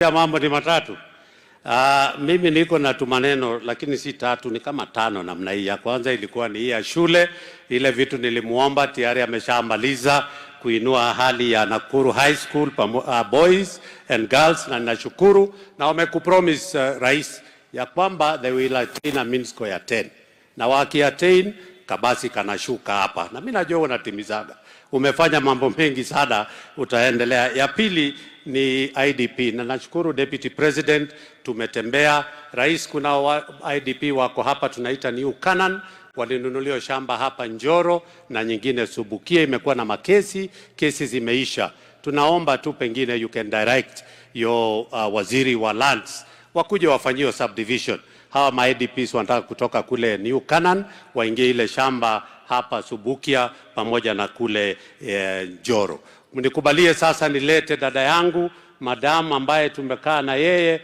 Ya mambo ni matatu. Mimi niko na tumaneno lakini si tatu, ni kama tano namna hii. Ya kwanza ilikuwa ni hii ya shule, ile vitu nilimuomba tayari ameshamaliza kuinua hali ya Nakuru High School boys and girls, na ninashukuru na wamekupromise rais ya kwamba they will attain a mean score ya 10 na wakiattain kabasi kanashuka hapa, na mimi najua unatimizaga. Umefanya mambo mengi sana, utaendelea. Ya pili ni IDP, na nashukuru Deputy President, tumetembea rais, kuna IDP wako hapa tunaita New Canaan, walinunuliwa shamba hapa Njoro na nyingine Subukia, imekuwa na makesi, kesi zimeisha. Tunaomba tu pengine you can direct your waziri wa lands wakuje wafanyiwe subdivision. Hawa ma IDPs wanataka kutoka kule New Canaan waingie ile shamba hapa Subukia pamoja na kule Njoro. Mnikubalie sasa nilete dada yangu madam ambaye tumekaa na yeye.